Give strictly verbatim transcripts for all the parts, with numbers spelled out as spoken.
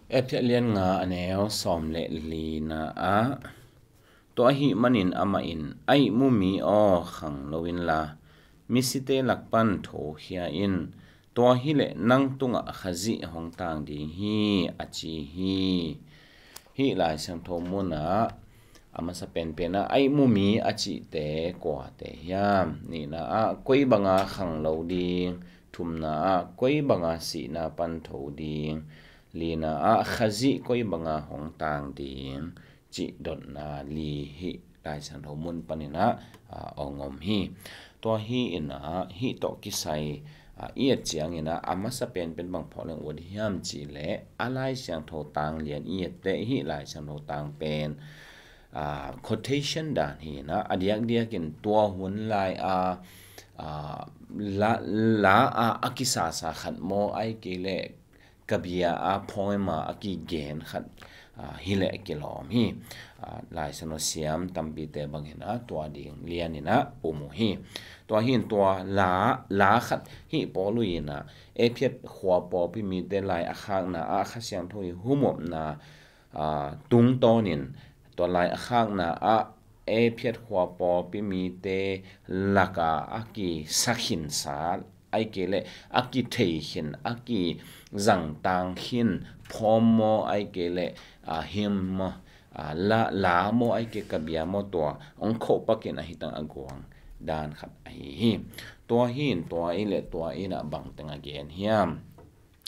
Efesa lian nga a neu sawm le lina ah, tua ahih manin amah in, a ihmu mi aw, khang lo inla, misite lak pan thokhia in, tua hileh nang tungah Khazih hong tang ding hi, a ci hi. Hih Lai Siangtho munah a masa penpenah a ihmu mi a cihte kuate hiam? Nihna ah koi banga khang lo ding, thumna ah koi banga sihna pan tho ding, lina ah Khazih koi banga hong tang ding, cih dotna li hih Lai Siangtho mun paninah a, ong om hi. Tua hi inah hih tawh kisai a, i et cianginah a masa penpen bang phawk leng ut hiam cihleh, a Lai Siangtho tang lian i et teh hih Lai Siangtho tang pen a, quotation dan hi inah a diakdiakin tua hun lai a, a, la, la a, a kisasa khat maw, ai kei leh ka bia a poema a kigen khat a, hileh kilawm hi. A, Lai Siangtho siam tampite bangin a, tua ding lianin a um uh hi. Tua hin tua la, la khat hih Paulu inah Efesa khua pawlpi mite lai a khakna ah Kha Siangtho i humopna a, tungtawnin tua lai a khakna ah Efesa khua pawlpi mite laka a kisakhinsa, ai kei leh a kithei khin, a kizangtang khin, poem maw, ai kei leh a, hymn maw, a, la, la maw, ai kei ka bia maw, tua ong khoh pakin ahi tang a guang dan khat ahi hi. Tua hin tua i leh tua inah bangteng a gen hiam?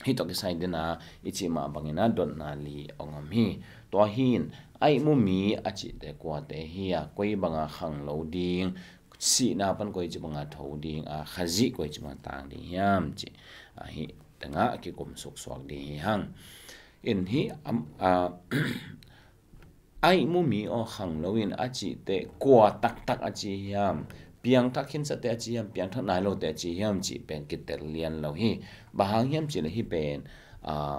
Hih tawh kisai dena i cih mah bangin a dotna li ong om hi. Tua hin a ihmu mi a cihte kuate hi a, koi banga khang lo ding, sihna pan koi ci banga tho ding a, Khazih koi ci banga tang ding hiam cih a, hih tengah kikum suksuak ding hi hang. In hih am, a, a ihmu mi aw, khang lo in a cihte kua taktak a ci hiam? Piangthak khinsate a ci hiam, piangthak nai lote a ci hiam cih pen kitel lian lo hi. Bang hang hiam cihleh hih pen a,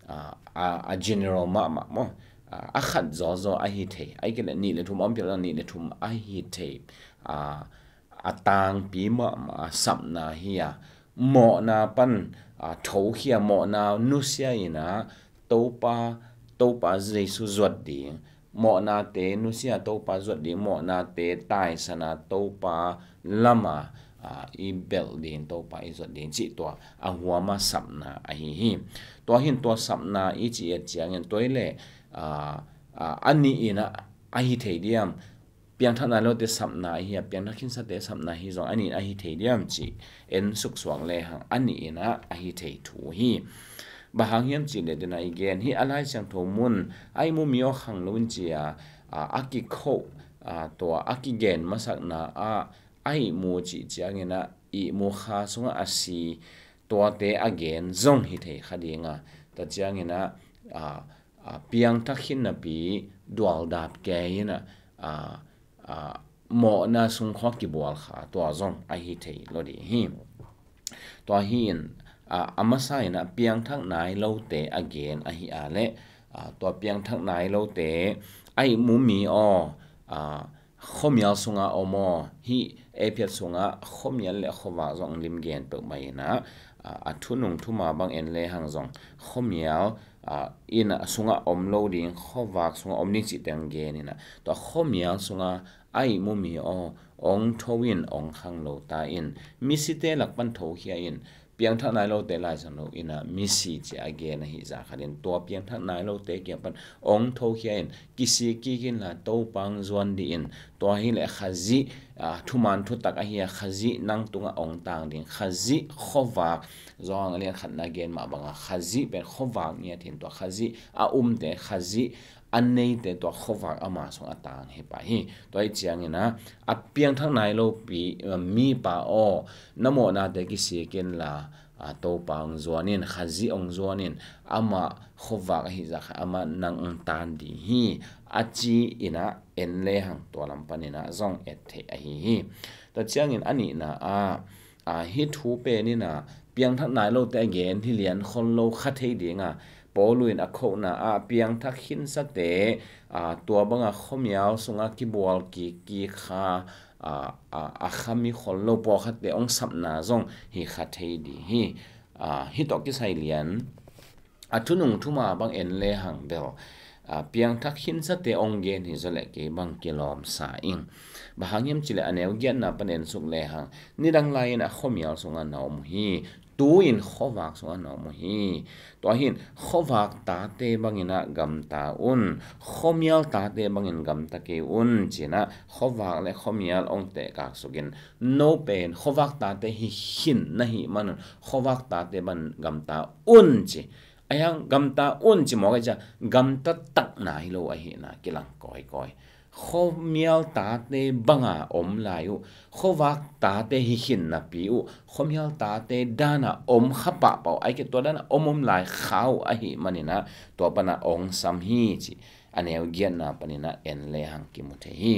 a, a, a general mahmah maw, a, a khat zawzaw ahi thei, ai kei leh nih le thum a om pial nih le thum ahi thei a, a tangpi mahmah a sapna hi a, mawhna pan a, thokhia, mawhna nusia inah Topa, Topa Jesu zuat ding, mawhnate nusia Topa zuat ding, mawhnate taisana Topa lama a, i belh ding, Topa i zuat ding cih tua a huama sapna ahi hi. Tua hin tua sapna i cih et ciangin tua i leh a, a, a nih inah ahi thei diam? Piangthak nai lote sapna ahi a, piangthak khinsate sapna hi zong a nih inah ahi thei diam cih en suksuak lehang a nih inah ahi thei thu hi. Bang hang hiam cihleh dena i gen hi, a Lai Siangtho mun a ihmu mi aw khang lo in ci a, a, a kikhoh a, tua a kigen masakna ah a ihmu cih cianginah ihmu kha sungah a si tuate a gen zong hi thei kha ding a, tua cianginah a, a, piangthak khin napi dualdap kei inah a, a, mawhna sungkhua kibual kha tua zong ahi thei lo ding hi. Tua hi in a, a masa inah piangthak nai lote a gen ahi a leh a, tua piangthak nai lote a ihmu mi aw, a, khuamial sunga om aw, hih Efesa sunga khuamial le khuavak zong lim gen peuhmah inah a, a thunung thuma bang en lehang zong khuamial a, inah sunga om lo ding, khuavak sunga om ding cih teng gen inah tua khuamial sunga a ihmu mi aw, ong tho in, ong khang lo ta in, misite lak pan thokhia in, piangthak nai lote Lai Siangtho inah misi ci a gen ahi zah khatin, tua piangthak nai lote kiang pan ong thokhia in, kisik kik inla Topa ong zuan dih in, tua hileh Khazih a, thuman thutak ahi a, Khazih nang tungah ong tang ding, Khazih khuavak, Johan a lian khatna gen mah banga Khazih pen khuavak ngiat hi in, tua Khazih a umte, Khazih a neite tua khuavak ama sung a tang hi pah hi. Tua hi ciangin a, a piangthak nai lopi, mipa aw, na mawhnate kisik inla a, Topa ong zuan in, Khazih ong zuan in, amah khuavak ahi zah kha amah nang ong tan ding hi, a ci inah en lehang tua lam paninah zong et theih ahi hi. Tua ciangin a nihna ah a, hih thu pen inah piangthak nai lote a gen hi lian khol lo kha thei ding a, Paulu in a khohna ah piangthak khinsate a, tua banga khuamial sunga kibual kik kik kha a, a, a khami khol lo pawlkhatte ong sapna zong hi kha thei ding hi. A, hih tawh kisai lian a thunung thuma bang en lehang bel, a, piangthak khinsate ong gen hi zaw leh kei bang kilawm sa ing. Bang hang hiam cih leh a neu giatna pan en suk lehang, nidang lai-in a khuamial sungah na om uh hi. Tu-in khuavak sungah na om uh hi. Tua hi-in khuavak tate bangin ah gamta un, khuamial tate bangin gamta kei un, ci-in ah khuavak le khuamial ong tehkak sukin, no pen khuavak tate hi khin na hih manun khuavak tate bangin gamta un, ci. Ahi hang gamta un ci mawk ahih ciang gamta takna hi lo ahihna kilang kawikawi. Khuamial tate banga om lai uh, khuavak tate hi khin napi uh, khuamial tate dana om kha pahpah uh, ahih kei leh tua dana om om lai kha uh ahih manin ah tua pana ong sam hi, ci. A neu giatna panin ah en lehang kimu thei hi.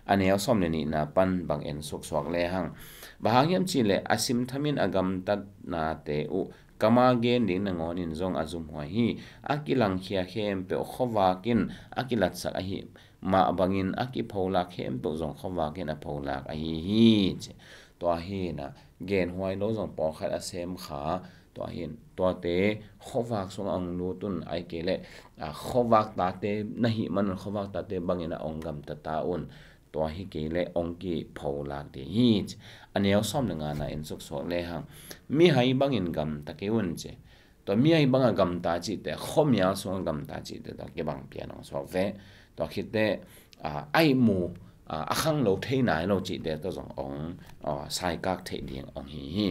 A neu sawm le nihna pan bang en suksuak lehang, bang hang hiam cih leh a simthamin a gamtatnate uh kama gen ding nangawnin zong a zumhuai hi. A kilangkhia khempeuh khuavak in a kilatsak ahih mah bangin a kipholak khempeuh zong khuavak in a pholak ahi hi, ci. Tua hi-in ah genhuai lo zong pawlkhat a sem kha. Tua hi-in tuate khuavak sungah ong lut un, ahih kei leh, a, khuavak tate na hih manun khuavak tate bangin ah ong gamta ta un. Tua hi kei leh ong kipholak ding hi, ci. A neu sawm le ngana en suksuak lehang, mihai bangin gamta kei un, ci. Tua mihai banga gamta cihte, khuamial sunga gamta cihte tawh kibang pian ong suak ve. Tua khit teh, a, a ihmu, a, a khanglo thei nai lo cihte tawh zong ong, a, saikak theih ding ong hi hi.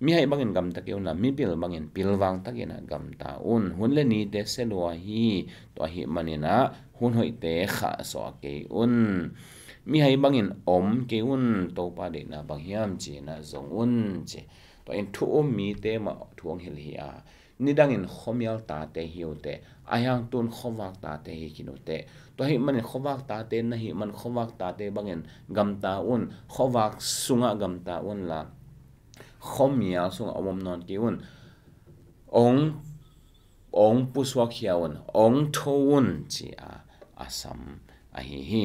Mihai bangin gamta kei un la, mipil bangin pilvang takin ah gamta un. Hun le nite sia lua hi. Tua ahih manin ah hun hoihte khahsuah kei un. Mihai bangin om kei un, Topa deihna bang hiam ci-in ah zong un, ci. Tua in thu um mite mah thu ong hilh hi a, nidangin khuamial tate hi uh teh, ahi hang tu-in khuavak tate hi khin uh teh. Tua ahih manin khuavak tate na hih man khuavak tate bangin gamta un, khuavak sungah gamta un la, khuamial sungah om om nawn kei un. Ong, ong pusuak khia un, ong tho un, ci-a a sam ahi hi.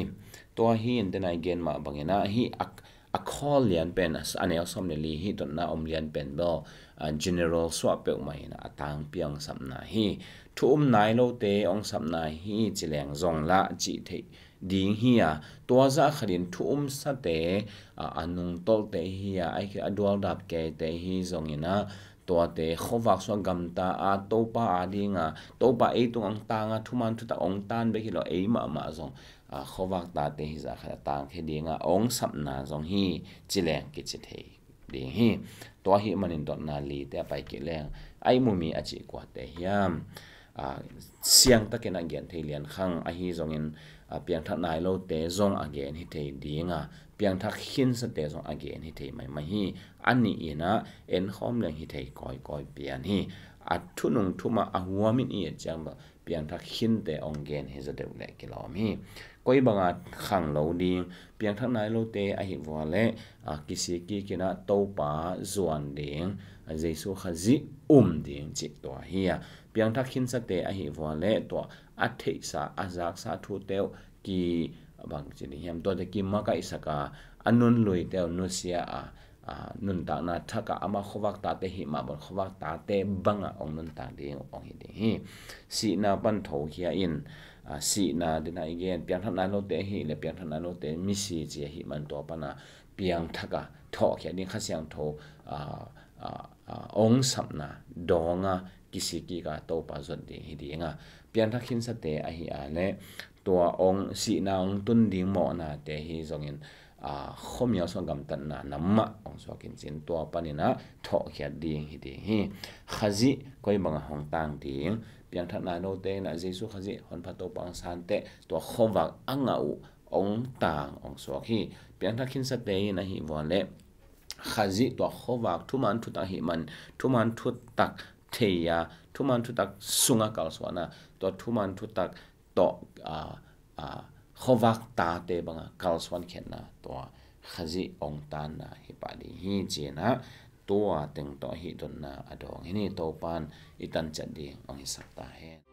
Tua hi-in denai gen mah bangin ah hih a, a khawl lian pen, a neu sawm le li, hih dotna om lian pen bel, a, general suah peuhmah in ah a tangpi a ong sapna hi. Thu um nai lote ong sapna hi ci leng zong lah cih theih ding hi a, tua zah khatin thu um sate, a, a nungtolhte hi a, ahih kei leh a dualdap keite hi zongin ah, tuate khuavak sungah gamta a, Topa adingin, Topa ei tungah ong tang a, thuman thutak ong tan bek hi lo, ei mahmah zong, a, khuavak tate hi zah khat a tangkhia dingin ong sapna zong hi ci leng kici thei ding hi. Tua ahih manin dotna lite a pai kik leng, a ihmu mi a cih kuate hiam? A, siangtakin a gen thei lian khang, ahi zongin, a, piangthak nai lote zong a gen hi thei ding a, piangthak khinsate zong a gen hi thei maimai hi. A nih in ah enkhawm leng hi thei kawikawi pian hi. A thunung thumah a huamin i et ciang bel piangthak khinte ong gen hi zaw deuh leh kilawm hi. Koi banga khanglo ding, piangthak nai lote ahih vua leh, a, kisik kik in ah Topa zuan ding, a, Jesu Khazih um ding cih tua hi a. Piangthak khinsate ahih vua leh tua a theihsa, a zaksa thute uh ki, bang ci ding hiam, tuate kimakaihsak a, a nunluite uh nusia a, a, nuntakna thak ah amah khuavak tate hih mah bangin khuavak tate bangah ong nuntak ding uh ong hi ding hi. Sihna pan thokhia in, a, sihna dina i gen, piangthak nai lote ahih leh piangthak nai lote misi ci ahih man tua pana piangthak a thawhkhiat ding, Kha Siangtho, a, a, a, ong sapna dawng a kisik kik a Topa zuat ding hi ding a, piangthak khinsate ahih a leh tua ong sihna ong tun ding mawhnate hi zongin, a, khuamial sungah gamtatna nam mah ong suak in cin, tua panin ah thawhkhiat ding hi ding hi. Khazih koi bangah hong tang ding, piangthak nai lote in ah Jesu Khazih honpa Topa ong san teh tua khuavak a ngah uh ong tang ong suak hi. Piangthak khinsate in ahih vua leh Khazih tua khuavak thuman thutak ahih man, thuman thutak thei a, thuman thutak sungah kalsuan a, tua thuman thutak tawh, a, a, khuavak tate bangah kalsuan khiatna tua Khazih ong tanna hi pah ding hi ci-in ah, tua teng tawh hih dotna a dawng hi ni. Topa'n i tan ciat ding ong hisak ta hen.